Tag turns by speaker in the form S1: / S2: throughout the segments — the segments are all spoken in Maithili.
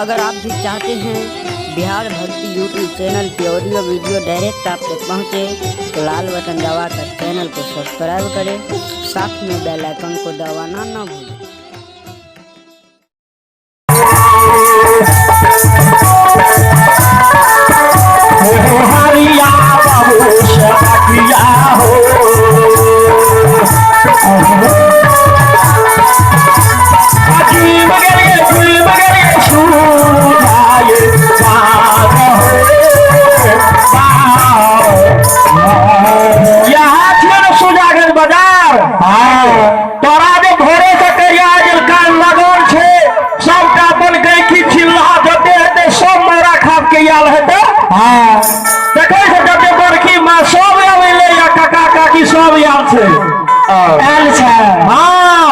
S1: अगर आप भी चाहते हैं बिहार भक्ति यूट्यूब चैनल की ऑडियो वीडियो डायरेक्ट आप तक पहुंचे, तो लाल बटन दबाकर चैनल को सब्सक्राइब करें, साथ में बेल आइकन को दबाना न भूलें।
S2: हरिया बाबू सखिया हो अजीब गरे गुल गरे सुनाए यहाँ छियै ने सुजागंज बाजार। तोरा जे भोरे से कहिया गेल कान लगल छै, सबटा अपन गैकी छिलहा जते हेतै सब मैरा खाप के आयल हेतै। देखै छै जते बड़की माँ सब अबै या काका काकी सब आयल छै।
S3: आयल छै।
S2: हाँ,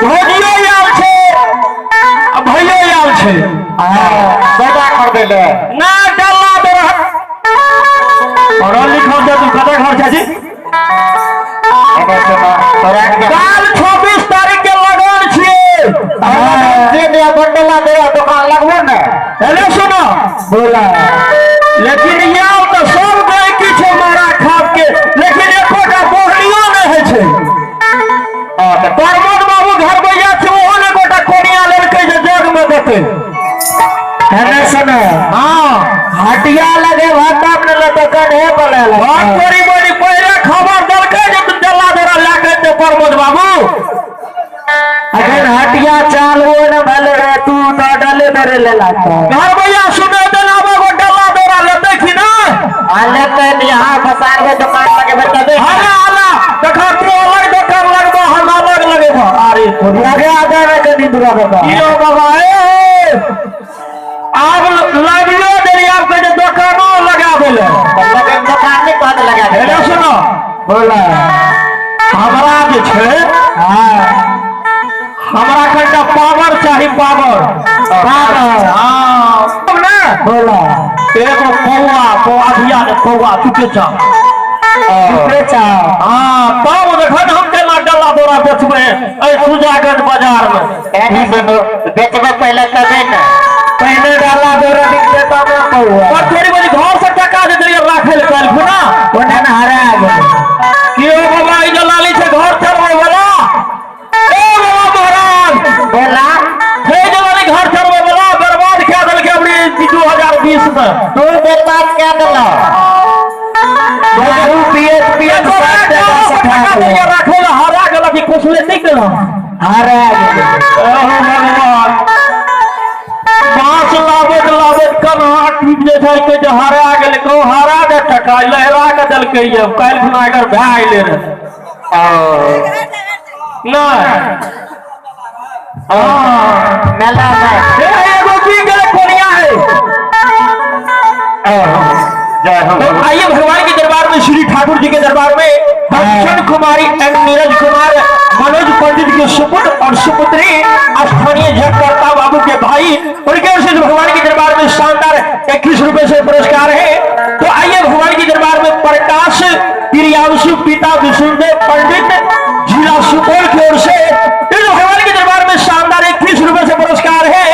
S2: भौजियो आयल छै आ भैयो आयल छै।
S3: सौदा खरीदै ले
S2: ना डल्ला दे रह पढ़ल लिखल दे तू कतऽ घर छै जी? काल 26 तारीख के लगन छियै।
S3: जे दिया बंडला दे दुकान लगबो ने।
S2: हेलो सुनो
S3: बोला।
S2: लेकिन यार तो सब गैकी छै मारा खाप के, लेकिन एकोटा बोहनियो नहि होइ छै। प्रमोद बाबू घर भैया छै, ओहो ने गोटा कोनिया लेलकै जे जग में देतै।
S3: हेने सुनो।
S2: हाँ,
S3: हटिया लगे भात ने लगे कन्हे बोले
S2: बात बड़ी बड़ी पहले खबर देलकै जे तू डल्ला दौरा लए के एतै प्रमोद बाबू।
S3: अखन हटिया चालू ने भेल रे, तू तो डले दरे ले लागता।
S2: घर भैया सुनै देना एगो डल्ला दौरा लेतै कि ना?
S3: आ लेते यहाँ बसार के दुकान लगे तबे।
S2: हला हला देखा तू अलग दुकान लगबो हम अलग लगेबो। अरे
S3: लगे आधा रे कनी दूरा बाबा।
S2: यो बाबा ए आब लगियो देरी आब के दुकानो लगाबे ले।
S3: लगे दुकान नहीं बात लगा दे।
S2: हेलो सुनो
S3: बोला।
S2: हमरा जे छै,
S3: हाँ,
S2: हमरा कनिटा पावर चाही, पावर।
S3: पावर।
S2: हाँ ने
S3: बोला।
S2: एगो पौआ पौआ दिया ने पौआ चुके चा
S3: चुके चा।
S2: हाँ, तब देखन हम केना डल्ला दौरा बेचबै एहि सुजागंज बाजार में।
S3: एने सुनो बेचबै पहले तबे ने, पहले डल्ला दौरा बिकते तब ने पौआ।
S2: और थोड़ी बड़ी घर से टका दे दिया राखै ले काल्हि खुना
S3: ओने ने हरा गेल।
S2: कि ओ बाबा ई दलाली छै घर चलबै वाला। ए बाबा महाराज
S3: बोला।
S2: हे दलाली घर चलबै वाला बर्बाद कए देलकै अबरी 2020 में।
S3: तू बर्बाद कए देलह। दारू पियत पियत
S2: टका दिया राखै ले हरा गेल कि कुछले नहि गेल।
S3: हरा गेल।
S2: ओहो भगवान बाँस लाबैत लाबैत कन्हा टूटि जाइ छै के जे हरा गेलै। कहू हरा दे टका लहरा के देलकै ये काल्हि खुना एकर भए अयलै रहे। नहि हाँ
S3: मेला में
S2: एगो की गेलै कोनिया है।
S3: जय हो।
S2: तो आइए भगवान के दरबार में, श्री ठाकुर जी के दरबार में दर्शन कुमारी एंड नीरज कुमार मनोज पंडित के सुपुत्र और सुपुत्री स्थानीय जगकर्ता बाबू के भाई, उनके ओर से भगवान के दरबार में शानदार 21 रुपए से पुरस्कार है। तो आइए भगवान के दरबार में प्रकाश प्रियांशु पिता विष्णुदेव पंडित जिला सुपौल की ओर से इस भगवान के दरबार में शानदार 21 रुपए से पुरस्कार है।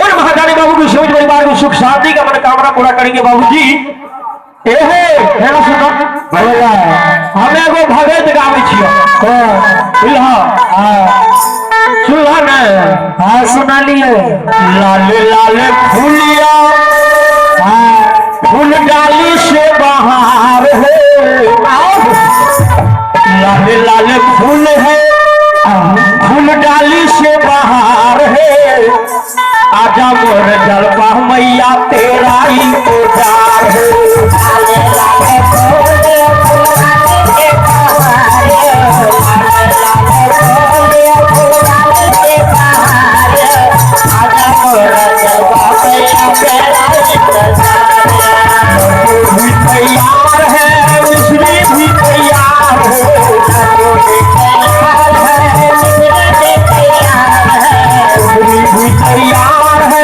S2: और महादानी बाबू के समित परिवार को सुख शांति का मनोकामना पूरा करेंगे बाबूजी। ए हे हेलो सुनो
S3: बोला।
S2: हम एगो भगत गाबै छियो। सुनह सुनह ने।
S3: हाँ सुनालिए।
S2: लाल लाल फूलिया
S3: हाँ
S2: फूल डाली से बहार है, लाल लाल फूल है फूल डाली से बहार है, आजा मोर जलपा मैया तेरा इंतजार है। भी तैयार है मिश्री भी तैयार है, मिश्री भी तैयार है भी तैयार है,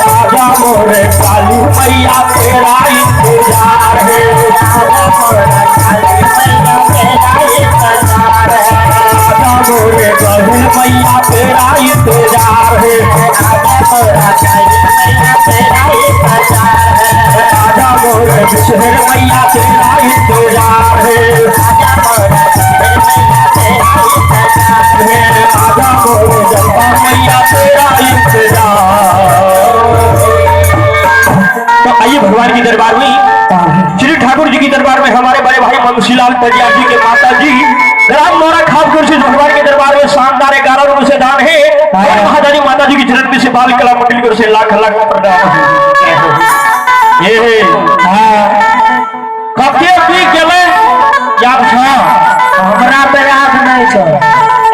S2: आजा मोरे काली मैया तेरा इंतजार है। बिशहर मैया तेरा इंतजार है, आजा मोरे जगदम्बा मैया तेरा इंतजार। तो आइए भगवान के दरबार में, श्री ठाकुर जी के दरबार में हमारे बड़े भाई बंशीलाल परियार जी के माता जी ग्राम मोरा खापपुर से भगवान के दरबार में शानदार 11 रुपए से दान है। और महादानी माता जी की चरण में से बाल कला मंडल की ओर से लाख लाख प्रणाम। ये कते पी गेलै याद छ?
S3: हमरा पे याद नहीं छ।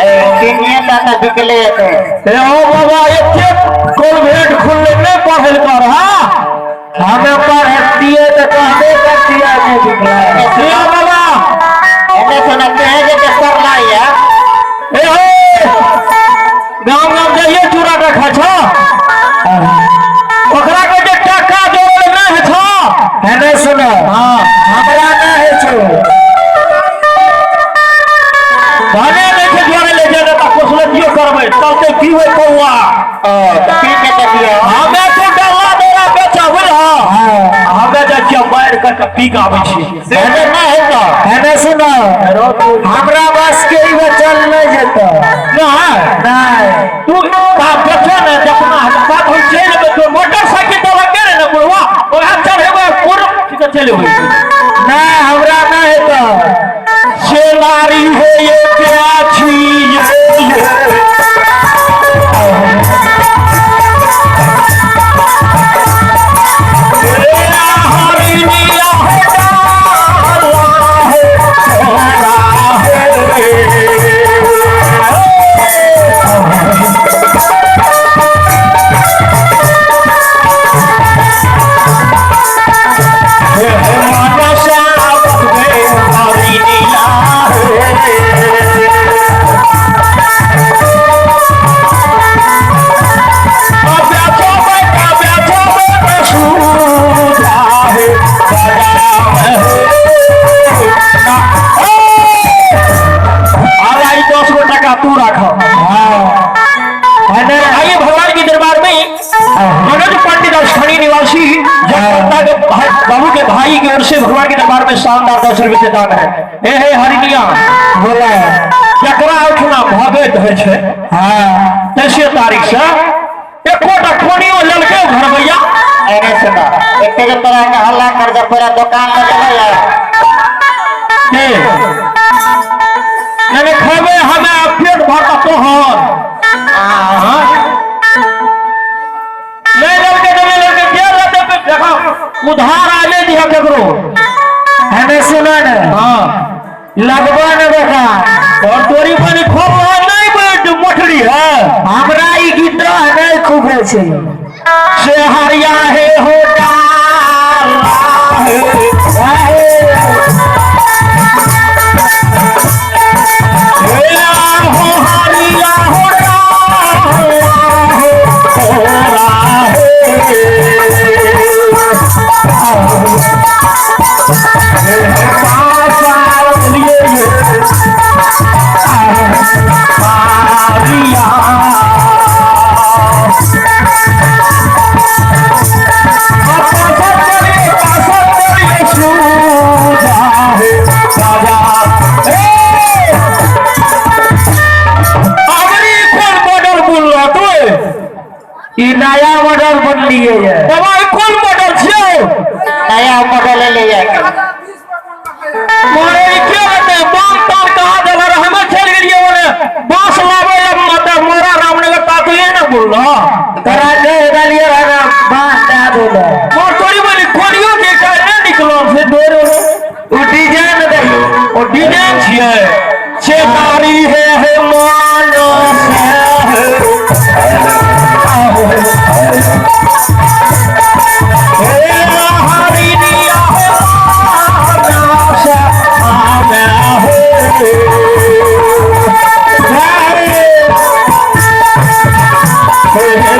S4: ए किनिए टाका बिकले एते।
S2: ए ओ बाबा एते कोलभेट खुलले नै पढ़ल कर। हां
S3: हमें पढ़तिए त कहबे करतिए नहीं बिकले।
S2: ए बाबा
S4: एने सुना कहे जे के सरला या।
S2: ए हो गांव गांव जाइए चूड़ा का खा छ, ओकरा के जे टाका जोड़ल नै है छ।
S3: एने सुनो।
S2: हां
S3: हमरा नै है छो।
S2: भने नै छै जोड़े ले जे त कोसलतियो करबै चलते पीबै पौआ।
S4: ओ त पी के देखियो।
S2: हमे तो डल्ला डोरा बेचा बुझल।
S3: हां
S2: हमे जाइ छियै बाढ़ि कऽ के पी के आबै छियै।
S4: एने नै है तो।
S3: एने सुनो, हमरा बस के ई बचल नहीं जेतो।
S2: नहीं
S3: नहीं
S2: तू का बेचो ने अपना बात हम चलि जेबै। तो मोटरसाइकिल तो लगे रे ने बुढ़वा, ओएह चढ़ेबै पूर्ण ठीक चलि जेबै।
S3: नहीं हमरा नहीं है तो।
S2: सेलारी है ये प्याची ये हरिणिया है डाला है सोरा है। तू राखो। आइए भगवान के दरबार में मनोज पंडित स्थानीय निवासी जगदम्बा के बाबू के भाई की ओर से भगवान के दरबार में शानदार 10 रुपए से दान है। ए हे हरिणिया
S3: बोला
S2: जकरा ओठना भगैत होइ छै।
S3: हां
S2: 23 तारीख से एकोटा कोनियो लेलकै घर भैया।
S4: एने सुनो एते जे तोरा के हल्ला कर जे पूरा दुकान में देबै
S2: के नहीं खेबे हमें पेट भरता तोहर। हां नहीं लड़के नहीं लड़के के लेते पे देखो उधार आले दिया केकरो।
S3: हमें सुनो ने।
S2: हां
S3: लगबो ने बेटा
S2: और तोरी बनी खूब नहीं बैठ मोटरी है।
S3: हमरा ई गीत नहीं खूब है छै।
S2: से हरिया है हो डाला है हो हरिया हो डाला हो होरा है।
S3: नया मॉडल बनलिए ये।
S2: बाबा ई कोन मॉडल छियै?
S4: नया मॉडल ले जाके
S2: मारे ई के बते बाम ताम कहा देला रहे, हमे चल गेलिए ओने बांस लावे ला माता मोरा रामनगर तातले ना बोललो
S3: तोरा के डालिए रहा बांस दे देलो।
S2: मोर तोरी बनी कोनियो के काहे निकलो से डोर
S3: उ डिजाइन दही
S2: ओ डिजाइन छियै से नारी है हे मानो से हे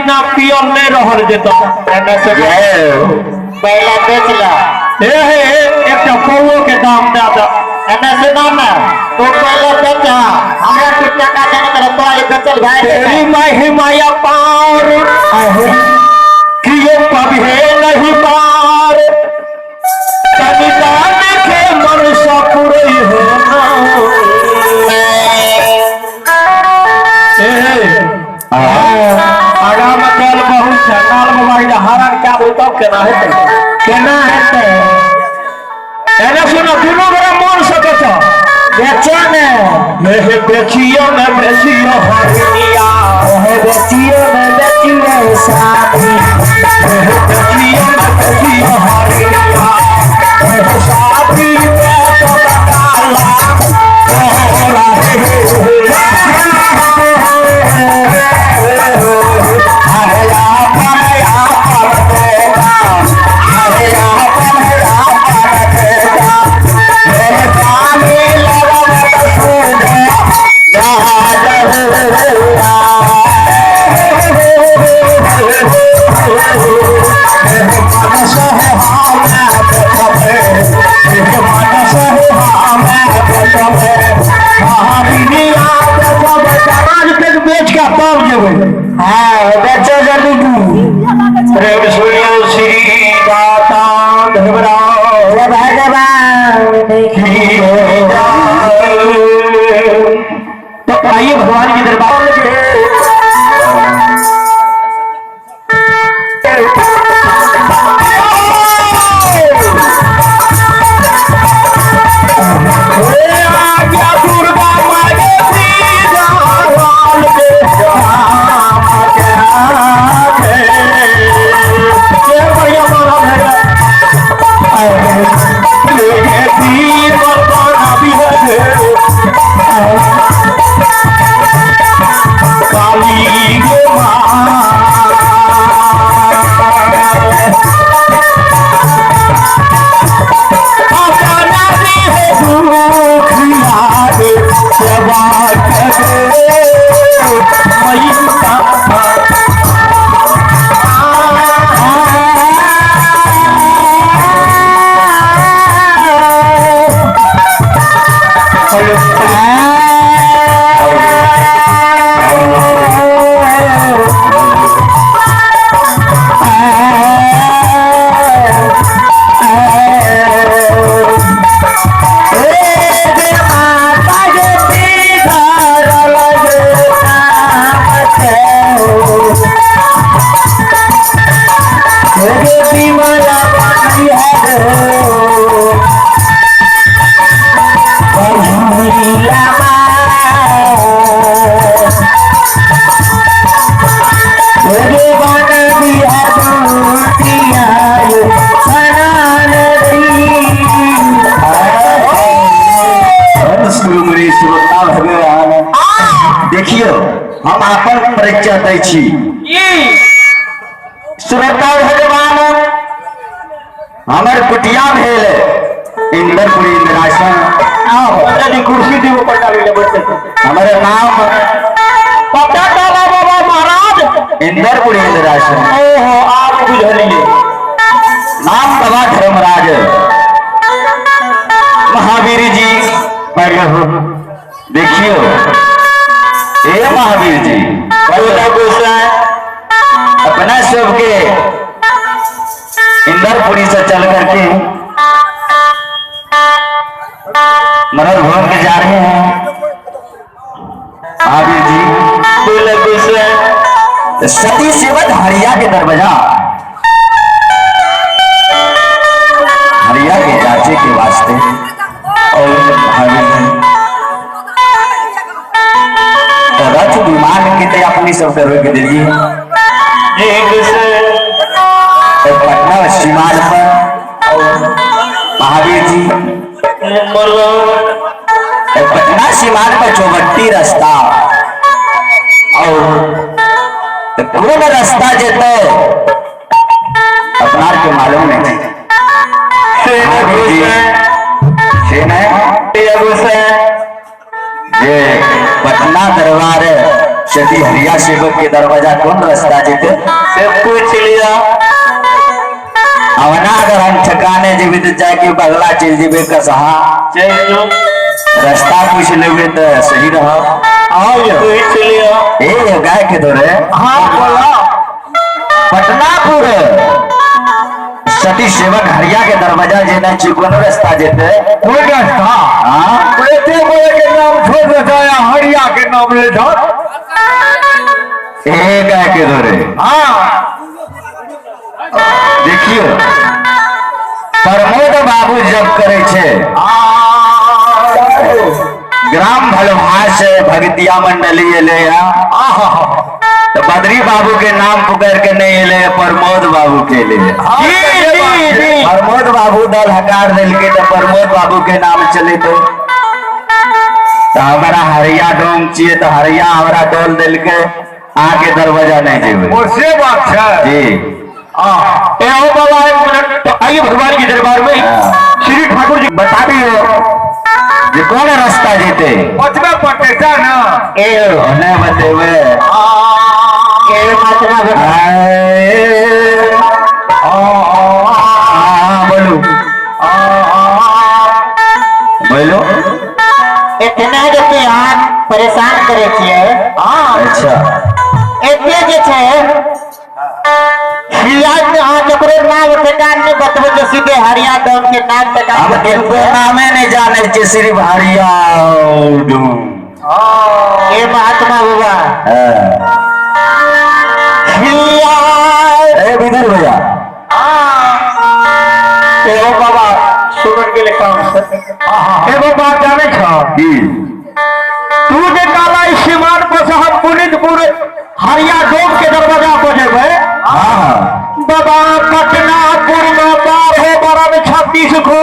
S2: बिना पियल नहीं रहल जेतौ।
S4: एने से पहले बेच ला।
S2: हे हे एकटा कौओ के दाम दे दे।
S4: एने से ना ना तू पहले बेच, हमरा के टका देने तेरे तोरा ई बेचल भाई।
S2: तेरी महिमा पार कियो पभे नहीं पार, तनि दान के मन सपुरई हो ना। आगा में तेल बहुत छै, काल बाबा के हरण क्या बोलता केना हेतै,
S3: केना हेतै?
S2: एने सुनो दुनू गोरा मन से बेचो।
S3: बेचो ने।
S2: हे बेचियो ने बेचियो हरिया,
S3: हे बेचियो ने बेचियो साथी,
S2: हे बेचियो ने बेचियो हरिया, हे साथी बेचो काला तोरा हे बेच के तब जेबै।
S3: हाँ बेचो जल्दी तू।
S2: प्रेम सुनियो श्री दाता धर्मराव
S3: भगवान
S2: की। तो आइए भगवान के दरबार में।
S3: देखियो हम अपन परिचय दै छी। श्रोता भगवान हमर कुटिया भेल इंदरपुरी इंद्रासन।
S2: कुर्सी दी ऊपर डाली ले बैठते।
S3: हमर नाम
S2: पता डाला बाबा महाराज
S3: इंदरपुरी इंद्रासन।
S2: ओहो आप बुझलिए।
S3: नाम बाबा धर्मराज महावीर जी। देखियो हे महावीर जी अपना सबके इंदरपुरी से चल करके मनोज भवन के जा रहे हैं। महावीर जी सती सेवक हरिया के दरवाजा हरिया के चाचे के वास्ते। और महावीर जी रथ विमान के ते अपनी सबके रोक दिलिए पटना सीमान पर। और महावीर जी पटना सीमान पर चौबट्टी रास्ता और कौन रास्ता जेते अपना के मालूम नहीं। ये पटना दरबार से यदि हरिया सेवक के दरवाजा कोन रास्ता जेते
S4: से पूछ लिया।
S3: अवना अगर हम ठिकाने जेबे तो जाके बगला चल जेबे कसहा
S4: चल जो
S3: रास्ता पूछ लेबे तो सही रह।
S4: आओ पूछ लिया।
S3: ए गाय के दौरे।
S2: हाँ बोला।
S3: पटनापुर सती सेवक हरिया के दरवाजा जेना छी कोन रास्ता जेते?
S2: कोई रास्ता?
S3: हाँ
S2: एते बोले के नाम छोड़ देता है हरिया के नाम ले जाओ।
S3: ए गाय के दौरे।
S2: हाँ
S3: देखियो प्रमोद बाबू जब करे छे ग्राम भलभा से भगतिया मंडली एले तो बद्री बाबू के नाम पुकार के नहीं एले प्रमोद बाबू के लिए। प्रमोद बाबू दल हकार दिल के तो प्रमोद बाबू के नाम चले तो हमारा हरिया डोम चाहिए तो हरिया हमारा डोल दिल के आके दरवाजा नहीं जेबे।
S2: और से बात है
S3: जी।
S2: ए बाबा एक मिनट तो आइए भगवान के दरबार में श्री ठाकुर जी
S3: बता दियो जे कौन रास्ता जेते
S2: बचबे पड़ते जा ना।
S3: ए नहीं बतेबे।
S4: ए महात्मा
S3: बोलो बोलो
S4: इतना जे अहाँ परेशान करे छियै।
S3: अच्छा
S4: एते जे छै अहाँ ककरो नाम ठेकान नहीं बतबै जे सीधे हरिया डोम के नाम ठेकान।
S3: हम केकरो नामे नहीं जाने छियै सिर्फ हरिया डोम।
S4: ए महात्मा बाबा।
S3: ए विदुर भैया।
S2: एगो बाबा सुनन के लिए काम से एगो बात जाने छौ
S3: की
S2: तू जे काला सीमान पर से हम पुनितपुर हरिया डोम के दरवाजा पर जेबै। बाबा पटनापुर में 12 बारह में 36 गो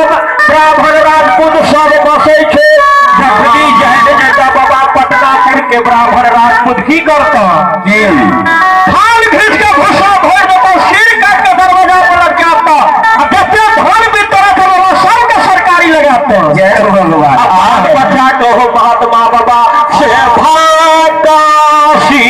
S2: ब्राह्मण राजपूत सब बसै छै। जखनी जहन जेता बाबा पटनापुर के ब्राह्मण राजपूत की करता
S3: की
S2: थाल घीच के भूसा भर देता सिर काट के दरवाजा पर लटकाता आ जते धन भी तरह के बाबा सबके सरकारी लगाता।
S3: जय भगवान।
S2: बच्चा कहो महात्मा बाबा से भातासी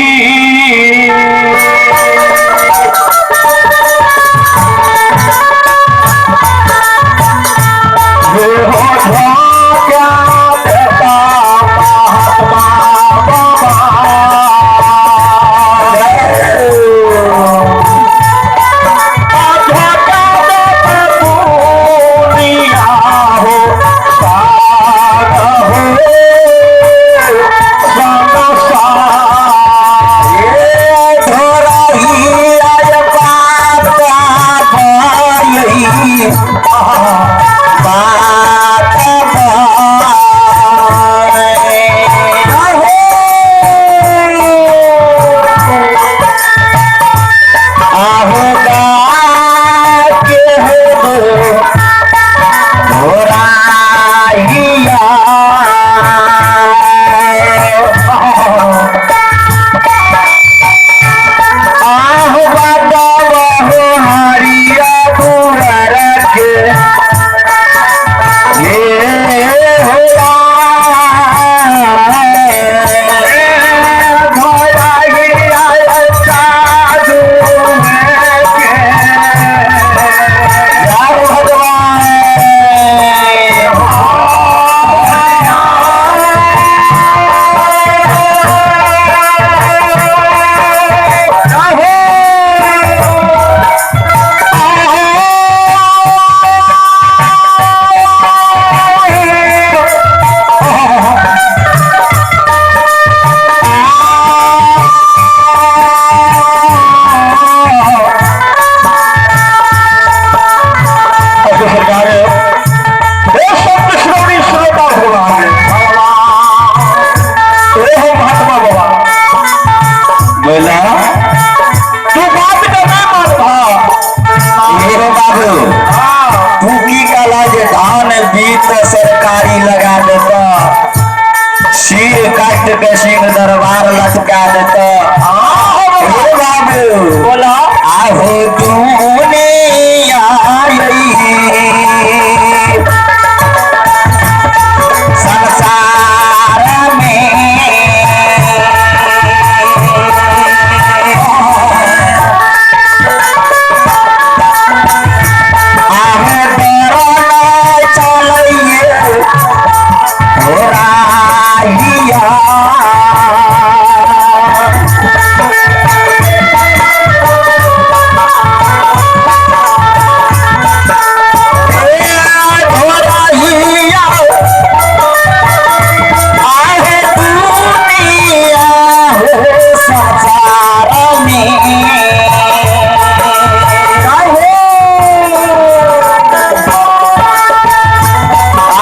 S3: सरकारी लगा देता सिर काट के सिंह दरबार लटका देता। बाबू
S2: बोला
S3: आहो दुनिया संसार में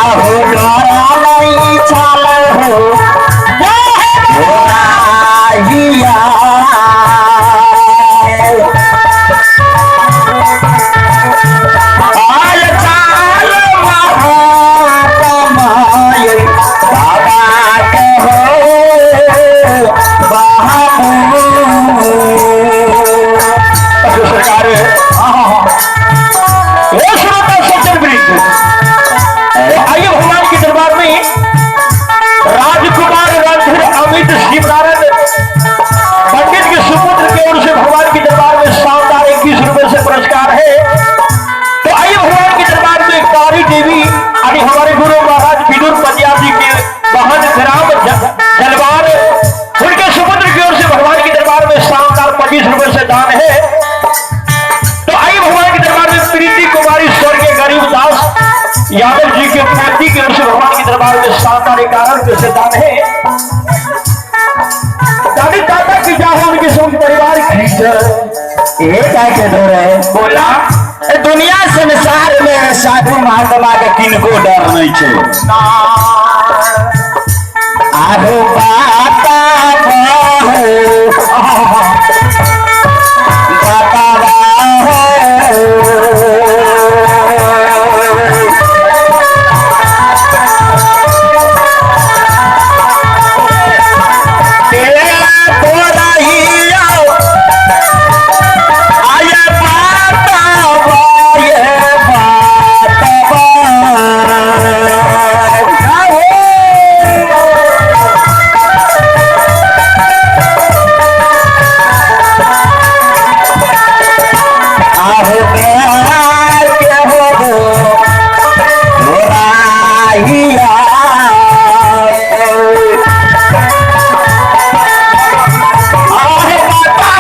S3: आहो डरालै चाल हो भोराहिया। आल चाल महात्माय बाबा के हो बाबू।
S2: जो सरकार है, वो श्रोता सज्जन वृंद, तो आइए भगवान के दरबार में राजकुमार रणधीर अमित शिवनारायण पंडित के सुपुत्र की ओर से भगवान के दरबार में शानदार 21 रुपए से पुरस्कार है। तो आइए भगवान के दरबार में कारी देवी यानी हमारे गुरु महाराज विदुर पंड्या जी के बहन ग्राम जलवार उनके सुपुत्र की ओर से भगवान के दरबार में शानदार 25 रुपए से दान है। तो आइए भगवान के दरबार में प्रीति कुमारी स्वर्गीय गरीब दास यादव जी के पोती की ओर से भगवान के दरबार में शानदार 11 रुपए से दान है। दादी दादा की चाहे उनके संग परिवार की जय।
S3: ये काय के डर है?
S2: बोला
S3: ए दुनिया संसार में साधु महात्मा के किनको डर नहीं छे। आहो बाता बाहो बाता बाहो तेरा तोरहिया आये बाता बाये बाता बा। आहो प्यार के हो भोराहिया। आहो बाता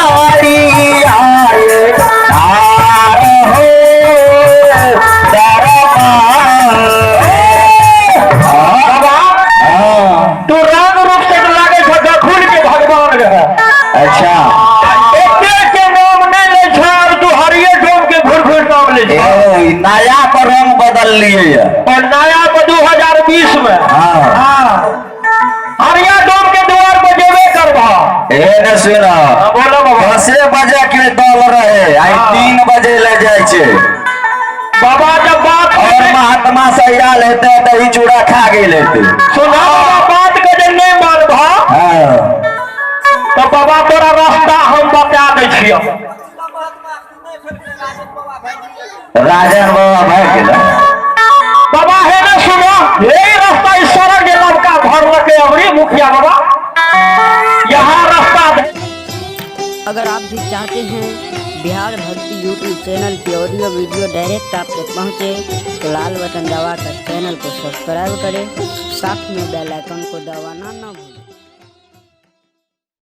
S3: बारिया तार हो दरबार।
S2: बाबा तू रंग रूप से तो लागे छो गखुल के भगवान रहे।
S3: अच्छा
S2: एके के नाम नहीं ले छो और तू हरिये डोम के घुर घुर नाम ले छो।
S3: ए, नया पर रंग बदल लिए।
S2: और नया पर 2020 में
S3: हाँ।
S2: हाँ हरिया डोम के द्वार पर जेबे करबा।
S3: ए ने सुनो,
S2: हाँ, बोलो बाबा।
S3: 10 बजे के दल रहे, आई
S2: हाँ।
S3: 3 बजे ले जाए छे।
S2: बाबा जब बात
S3: और महात्मा से आयल हेते दही चूड़ा खा गेल हेते।
S2: सुना बाबा बात के जे नहीं मानबा
S3: हाँ
S2: तो बाबा तोरा रास्ता हम बता दै छियौ।
S3: राजन बाबा भाग गेल।
S2: बाबा हे ने सुनो, यही रास्ता इस सड़क जे लड़का भर लके अबरी मुखिया बाबा यहाँ रास्ता दे।
S1: अगर आप भी चाहते हैं बिहार भक्ति यूट्यूब चैनल की ऑडियो वीडियो डायरेक्ट आप तक पहुंचे तो लाल बटन दबाकर चैनल को सब्सक्राइब करें, साथ में बेल आइकन को दबाना न भूलें।